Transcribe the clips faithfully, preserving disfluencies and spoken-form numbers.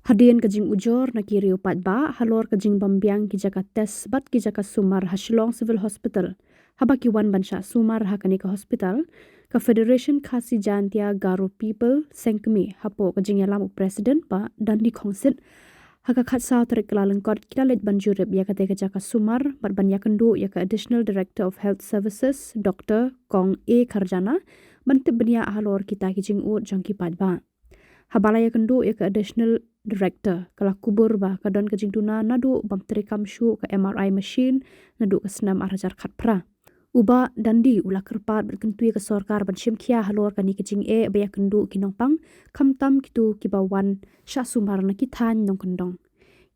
Hadien ka jingujor na ki riew paidbah halor ka jingbym biang ki jaka test bad ki jaka sumar ha Shillong Civil Hospital, haba ki wan ban shah sumar ha kane ka hospital, ka Federation Khasi Jaintia Garo People Seng Kmie, hapoh ka jingïalam u President Bah Dandi Khongsit, ha ka khatsaw tarik Kyllalyngkot ki la leit ban jurip ïa kata ka jaka sumar bad ban ïakynduh ïa ka Additional Director of Health Services, Doctor Kong A Kharjana, ban tip bniah halor kita ki jingud jong ki paidbah. Haba la ïakynduh ïa ka Additional Director, ka la kubur ba ka don ka jingduna naduh bym treikam shuh ka M R I machine naduh ka snem ar hajar khatphra. U Bah Dandi u la kyrpad bad kyntu ïa ka sorkar ban shim khia halor kane ka jingeh ba ïakynduh ki nongpang, khamtam kito kiba wan shah sumar na ki thaiñ nongkyndong.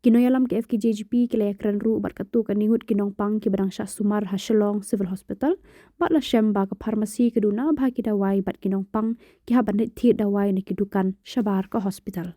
Ki nongïalam ka F K J G P ki la ïakren ruh bad katto katne ngut ki nongpang kiba dang shah sumar ha Shillong Civil Hospital, bad la shem ba ka pharmacy ka duna bha ki dawai bad ki nongpang ki hap ban leit thied dawai na ki dukan shabar ka hospital.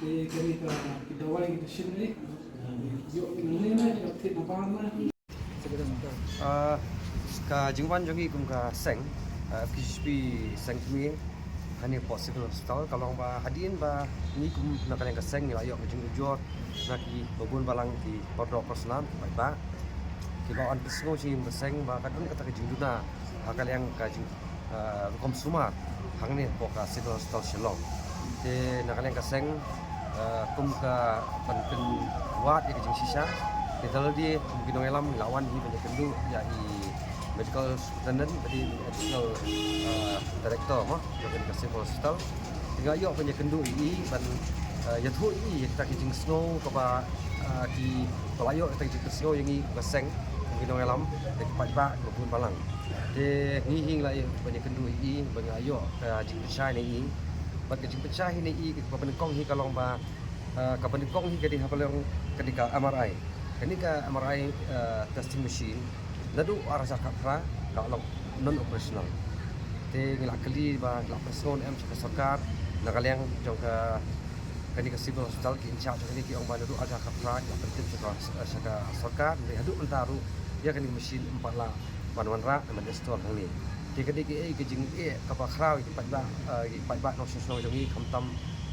Te kane ka, ki dawai kita shim eh. Ïoh ki nang ne na, ïoh thit na ba na. Ah, ka jingwan jong ngi kum ka seng, ah, F K J G P Seng Kmie, hangne hapoh Civil Hospital, ka long ba hadien ba ngi kum na ka liang ka seng ngi la ïoh ka jingujor na kiba bun balang ki para doh para snam, ki paidbah, kiba wan pynsngew sha ngi kum ka seng ba ka don kata ka jingduna ha ka liang ka jing ah, rukom sumar hangne hapoh ka Civil Hospital Shillong. Te na ka liang ka seng, ah, kum ka ban pynwad ïa ka jingshisha. Te da lade kum ki nongïalam ngi la wan hi ban ïakynduh ïa i Medical Superintendent bad i Additional, ah, Director mo jong ka Civil Hospital. Te nga ïoh ban ïakynduh ïa i ban, ah, ïathuh ïa i ïa kita ki jingsngew kaba, ah, kiba la ïoh kita ki jingsngew ïa ngi kum ka seng, kum ki nongïalam, da ki paidbah kiba bun balang. Te ngi hi ngi la ïoh ban ïakynduh ïa i, ba nga ïoh ka jingpynshai na i. Bad ka jingpynshai hi na i kaba nyngkong hi ka long ba, ah, kaba nyngkong hi ka dei ha pdeng kane ka M R I. Kane ka M R I, ah, testing machine naduh ar hajar khatphra ka long non operational. Te ngi la kylli ba ngi la pynsngew ne em sha ka sorkar na ka liang jong ka, kane ka Civil Hospital, ki in charge jong kane ki ong ba naduh ar hajar khatphra ki la pyntip sha ka, sha ka sorkar, hynrei haduh mynta ruh ïa kane ka machine ym pat lah ban wanrah ne ban install hangne. Te ka dei kaei ka jingeh kaba khraw ïa ki paidbah, eh, ki paidbah nongshong shnong jong ngi, khamtam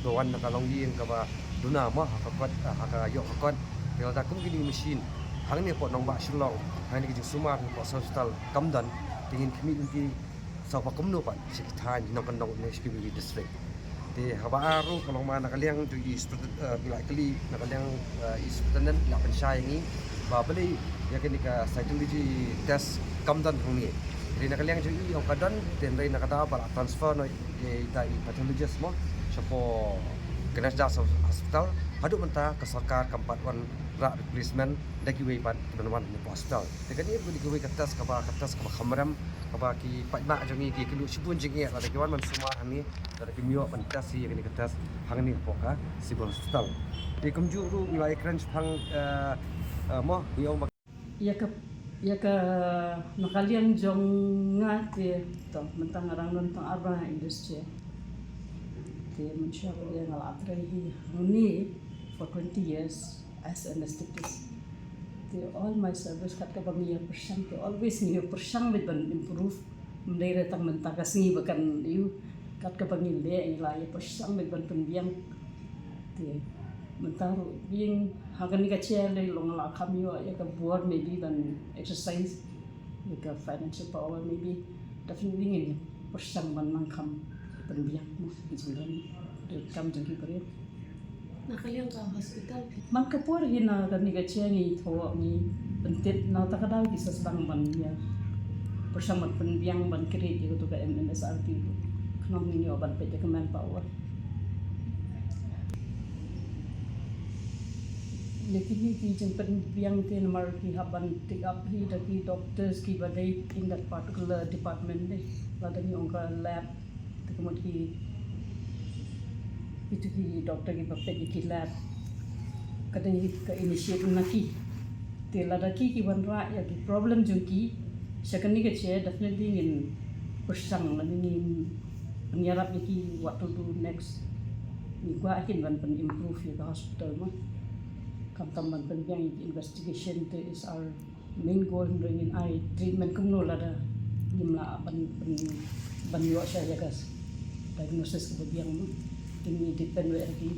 ba wan na ka longïing kaba duna mo ha ka kot, eh, ha ka ïoh ka kot. Te lada kum kine ki machine hangne hapoh nongbah Shillong, hangne ka jingsumar hapoh Civil Hospital kam don, te ngin khmih lynti sawphew kumno pat sha ki thaiñ nongkyndong ne sha ki district. Te haba ar ruh ka long ba na ka liang jong i Superintendent, eh, ngi la kylli na ka liang, eh, i Superintendent, i la pynshai ïa ngi ba balei ïa kane ka cytology test kam don hangne. Te na ka liang jong i ong ka don, te hynrei na ka daw ba la transfer noh ïa ita i pathologist mo shapoh Ganesh Das Hospital. Haduh mynta ka sorkar kam pat wanrah replacement da kiwei pat kiban wan hapoh hospital. Te kane ka dei kawei ka test kaba, ka test kaba kham rem, kaba ki paidbah jong ngi ki kynduh shibun jingeh lada ki wan ban sumar hangne, lada kim ïoh ban test ïa kane ka test hangne hapoh ka Civil Hospital. Te kumjuh ruh ngi la ïakren shaphang, eh, eh, mo, ngi ong ba ïa ka, ïa ka, na ka liang jong nga te, to, mynta nga dang don tang arphew industry. Te mynshuwa ka liang nga la trei hi hangne for twenty years as anesthetist. Te all my service kat kaba ngi ïa pyrshang, te always ngi ïa pyrshang beit ban improve. Ym dei re tang mynta ka sngi ba kan ïoh, kat kaba ngi leh ngi la ïa pyrshang beit ban pynbiang. Te mynta ruh biang ha kane ka chair lei long la kham ïoh ïa ka bor maybe ban exercise ïa ka financial power maybe. Definitely ngin pyrshang ban nang kham pynbiang mo ki jingdon, ki kam jong ki briew. Na ka liang ka hospital phi? Man ka por hi na kane ka chair ngi thoh ngi pyntip na kata ka daw ki sa sdang ban ïa pyrshang ban pynbiang ban create ïa katu ka M M S R P. Khnang ngin ïoh ban peit ïa ka manpower. Ïa kine ki jingpynbiang te namar ki hap ban take up hi da ki doctors kiba dei in that particular department de. Lada ngi ong ka lab te ka mut ki, kito ki doctor kiba peit ïa ki lab, ka dei ka initiate na ki. Te lada ki ki wanrah ïa ki problem jong ki sha kane ka jait, definitely ngin pyrshang lane ngin pynïarap ïa ki what to do next. Ngi kwah hi ban pyn-improve ïa ka hospital mo. Khamtam ban pynbiang ïa ki investigation te is our main goal, hynrei ngin ai treatment kumno lada ngim lah ban, ban, ban ïoh shuh ïa ka diagnosis kaba biang mo. Te ngi depend wei ha ki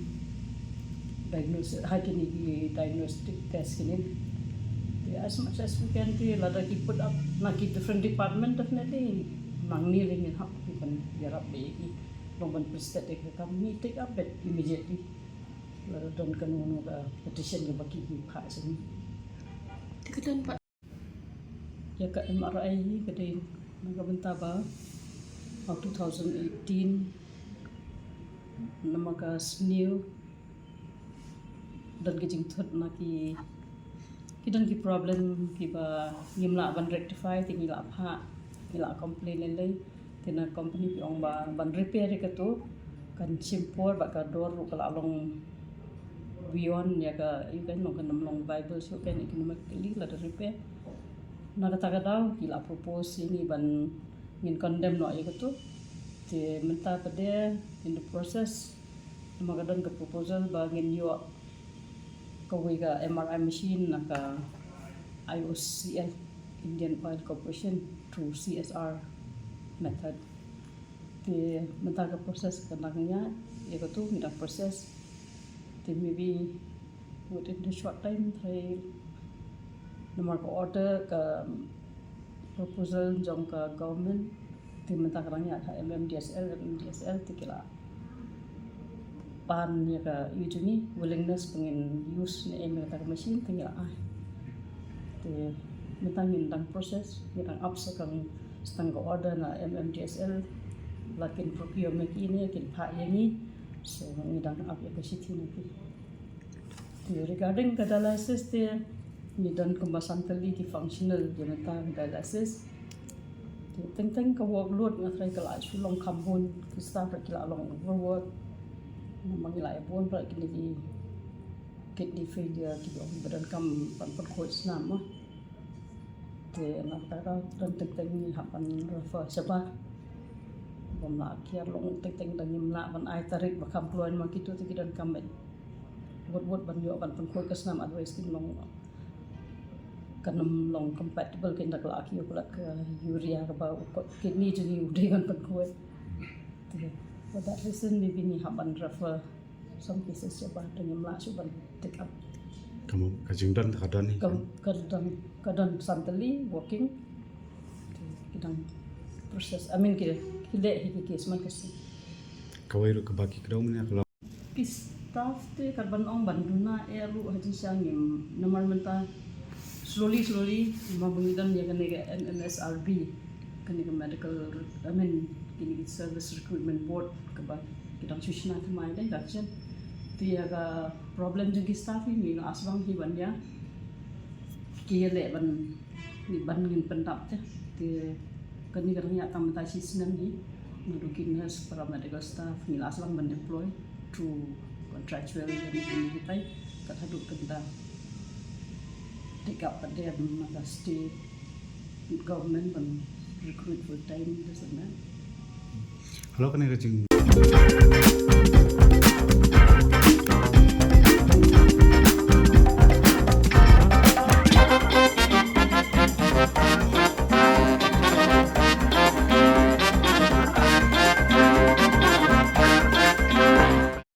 diagnosis, ha kine ki diagnostic test kine. Te as much as we can, te lada ki put up na ki different department, definitely nangne lei ngin hap ban ïarap beit ïa ki. Long ban pynstet ïa ka kam, ngi take up beit immediately. Lada don kano kano ka petition kaba ki, ki phah sha ngi. Te ka don pat ïa ka M R I hi, ka dei na ka bynta ba ha two thousand eighteen, namar ka sniew, don ki jingthut na ki, ki don ki problem kiba ngim lah ban rectify, te ngi la phah, ngi la complain lei lei. Te na company ki ong ba ban repair ïa kato kan shim por, bad ka dor ruh ka la long beyond ïa ka, ïa ka, nong kan ym long viable shuh kan economically lada repair. Na kata ka daw ki la propose ïa ngi ban ngin condemn noh ïa kato. Te mynta pat de in the process, namar ka don ka proposal ba ngin ïoh kawei ka M R I machine na ka I O C L, Indian Oil Corporation, through C S R method. Te mynta ka process ka dang ïaid, ïa kato ngi dang process. Te maybe within the short time, te namar ka order, ka proposal jong ka government, te mynta ka dang ïaid ha M M D S L, M M D S L te ki la pan ïa ka, ïa jong ngi willingness ba ngin use ne em ïa kata ka machine, te ngi la ai. Te mynta ngin dang process, ngi dang ap sa kawei tang ka order na M M D S L, la kin procure ma ki ne kin phah ïa ngi. So ngi dang ap ïa ka shithi na ki. Te regarding ka dialysis te, ngi don kumba san tylli ki functional ïa mynta ka dialysis. Te teng teng ka workload nga tharai ka la shu long kham bun, ki staff ruh ki la long overwork. Namar ngi la ïa bun ruh kine ki kidney failure kiba ong ba donkam ban pynkhuid snam mo. Te na kata ka don teng teng ngi hap ban refer shabar. Bym lah kiar long teng teng, da ngim lah ban ai tarik ba kham kloi, namar kito te ki donkam beit wut wut ban ïoh ban pynkhuid ka snam, otherwise kin long, kan ym long compatible, kin da ka la kiew ka lad ka urea kaba u kot kidney jong ngi u dei ban pynkhuid. Te for that reason maybe ngi hap ban refer some cases shabar, da ngim lah shuh ban take up. Ka mo, ka jingdon ka don hi. Ka, ka don, ka don san tylli working. Te ki dang process, I mean ki, ki leh hi ki case man ka sngi. Kawei ruh kaba ki kdew mynne ka long. Ki staff te kat ban ong ban duna eh ruh ha jingshisha ngim, namar mynta slowly slowly namar ba ngi don ïa kane ka M M S R B, kane ka medical, I mean kine ki service recruitment board kaba ki dang shu shna thymmai de ka jen. Te ïa ka problem jong ki staff hi ngi la sdang hi ban ïa ki ïaleh ban, ngi ban ngin pyndap te. Te kane ka dang ïa tang mynta shi snem hi. Naduh ki nurse, paramedical staff ngi la sdang ban employ through contractual, ïa kine kitai. Kat haduh kynda take up pat de na ka state government ban recruit full time te sa na. Hello, kane ka jing.